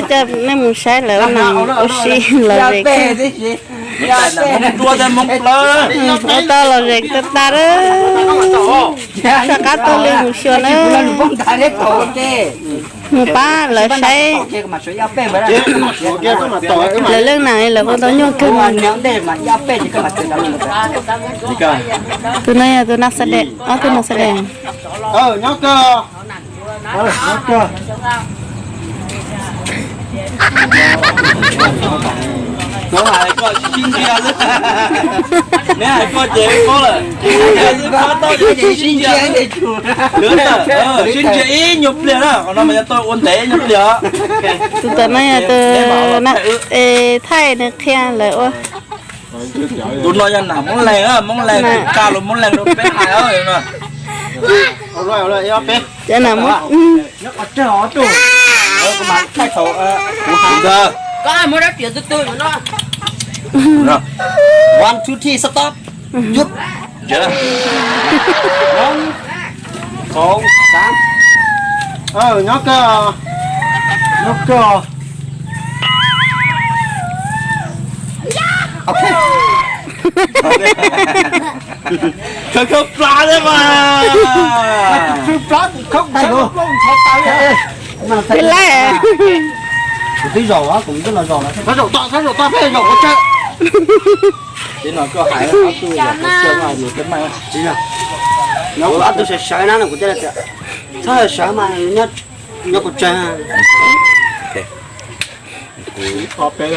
Coj nej mus saib lawv ua neeg ua si los zes, ua tau los zes tag tag lawm. Soj qab taug lw mus xyuas na, mus pab lawv saib. Lawv leej nam lawv ua tau nyuaj kawg. Tus no yog tus nas xa dej, ob tug nas xa dej. Sib ntsia ib nyuag pliag na, qhov no mas yog tuaj ua ntev nyuag pliag. Tus tom no yog tus thaij nws qhia lawv ua. Tus no yog nam Moob Leeg, Moob Leeg tsis tsa los Moob Leeg rau peb hais. Cov nam Moob. One, two, three, stop. Yub. Nyob kawg, nyob kawg. Khawb khawb plab thiab mas. Ib lab. Kuv twb zaum, kuv twb los zaum lawm. Sab zaum toj, sab zaum toj, peb zaum ua tsawg. Ces no koj hais ob tug yog qhov tsawg mas nws thiaj meej. Ob tug sawv sawv na, kuv thiaj li tias txhob sawv sawv mas nyob qhov tsawg. Ob peb,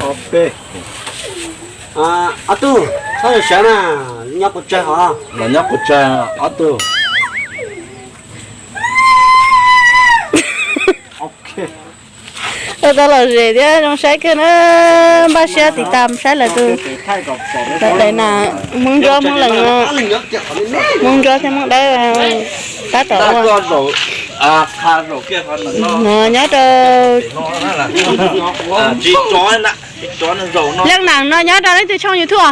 ob peb. Ob tug txhob sawv sawv na, nyob qhov tsawg hos. Los nyob qhov tsawg ob tug. Ua tau lom zem thiab zoo saib kawg na. Npaj siab tiv tam saib lawv tus, lawv daim nas Hmoob Ntsuab Hmoob Lees no, Hmoob Ntsuab thiab Hmoob Dawb tab tom ua. No nyob rau, leej nam no nyob rau leej twg tshooj YouTube?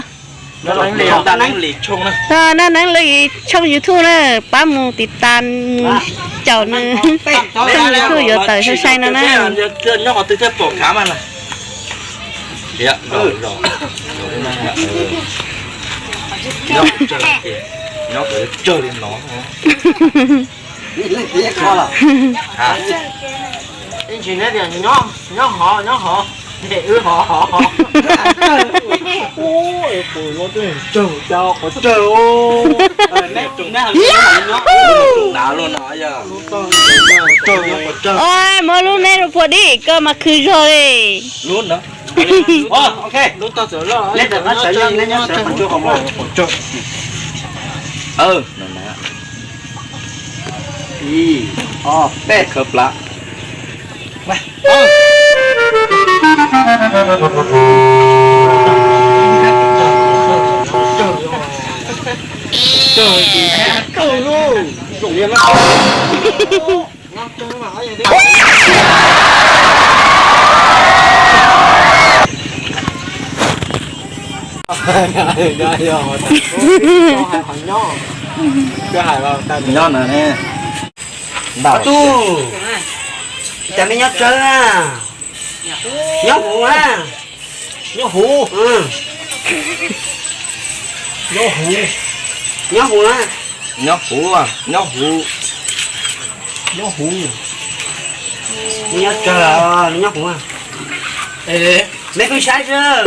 Naj Neeb Lis tshooj YouTube na, pab mus tiv tam caum nws tshooj YouTube yuav tawm sai sai no na. Nyob hov, nyob hov. Muab lub neb rau puag dim, koj mas khwv zog li. Ib, ob, peb, khawb plab. Nyob no ne. Ntau tug, cas me nyob tsawg a? Nyob huv a? Nyob huv. Nyob huv. Nyob huv a? Nyob huv, nyob huv. Nyob huv. Me nyob tsawg, nyob huv a? Me pheej saib xwb.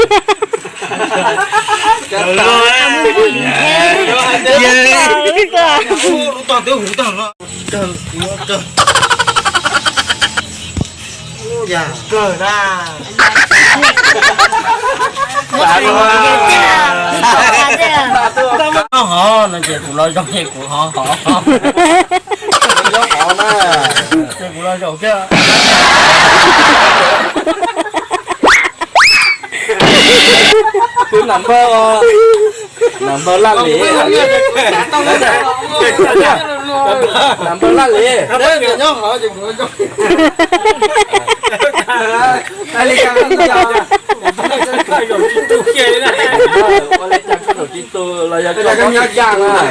Hov no ces kuv los zoo ces kuv hov hov. Ces kuv los zoo thiab. Tus nam npawg, nam npawg Laj Lis. Nam npawg Laj Lis. Tib tug los yog coj nyob tib tug na.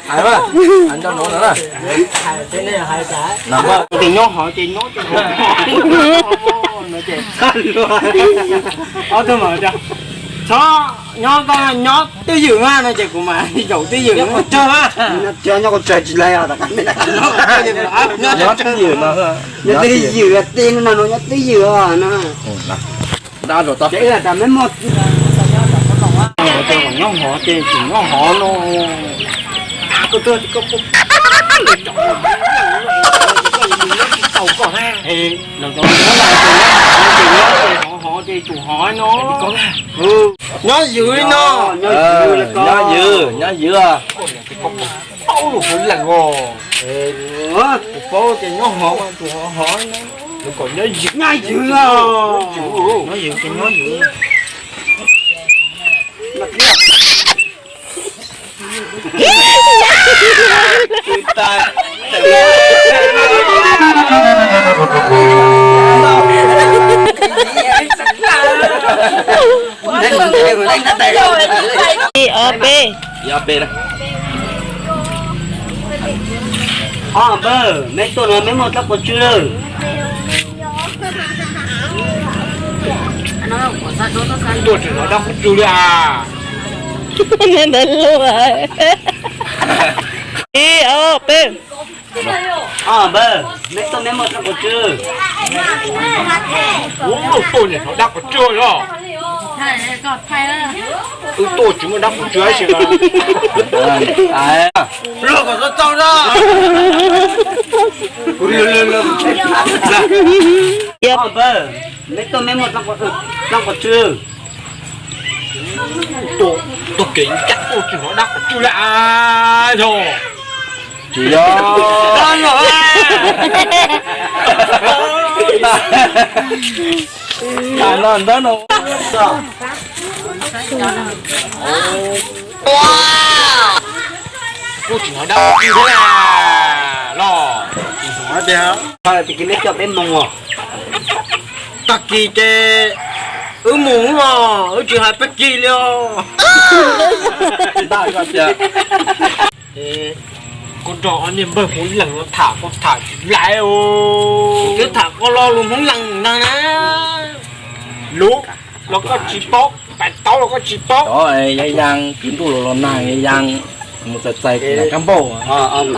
Hais mas, hais nrog nuav no na. Ces nyob hov ces nyob ces hov no ces ob tug mas txhob nyob, koj nyob twj ywm mas no ces kuv mas zaum twj ywm. Nyob tsawg tsis laib os. Nyob twj ywm no, nyob twj ywm, tij no no nyob twj ywm os no. Dab rau tod. Ces wb tas meb muaj nyob hov ces tseem nyob hov no. Koj tuaj koj puas tau koj na. Los cov nyob ces nyob ces hov hov ces tsum hov no. Nyob ywm no. Nyob ywm, nyob ywm. Paub lus hov lees os. Kuv paub ces nyob hov mas tsum hov hov no. Nyob ywm, nyob ywm, nyob ywm. Ib ob peb. Ib ob peb na. Ob npawg, meb tuaj no meb muaj dab quav tsw lawm? Tuaj tsis hnov dab quav tsw li as. Ib ob peb. Ob npawg, meb tuaj meb muaj dab quav tsw? Tuaj nim hnov dab quav tsw os. Wb tuaj tsis muaj dab quav tsw tab sis mas luag kom tau tau na. Ob npawg, meb tuaj meb muaj dab quav tsw? Tuaj kev ncaj tuaj tsis hnov dab quav tsw li as yog. Tsis yog. Tam no ntawd no. Kuj tsis hnov dab quav tsw thiab los. Tsis hnov tias, tag kis neb coj peb mus os. Tag kis ces wb mus os, wb tsis hais peb kig li os. Ntag koj tias, koj nrog ob niag npawg Hmoob Lees no tham koj tham tsis lais os. Twb tham koj lo lus Hmoob Lees ntag na. Lus los koj tsis paub, pais taub los koj tsis paub. Cov Yaj Yaj, kwv ntuj los los nag Yaj Yaj, mus txais txais nam kab npauj.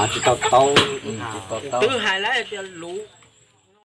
Tsis tau taub, tsis tau taub. Twb hais lawm tias lus.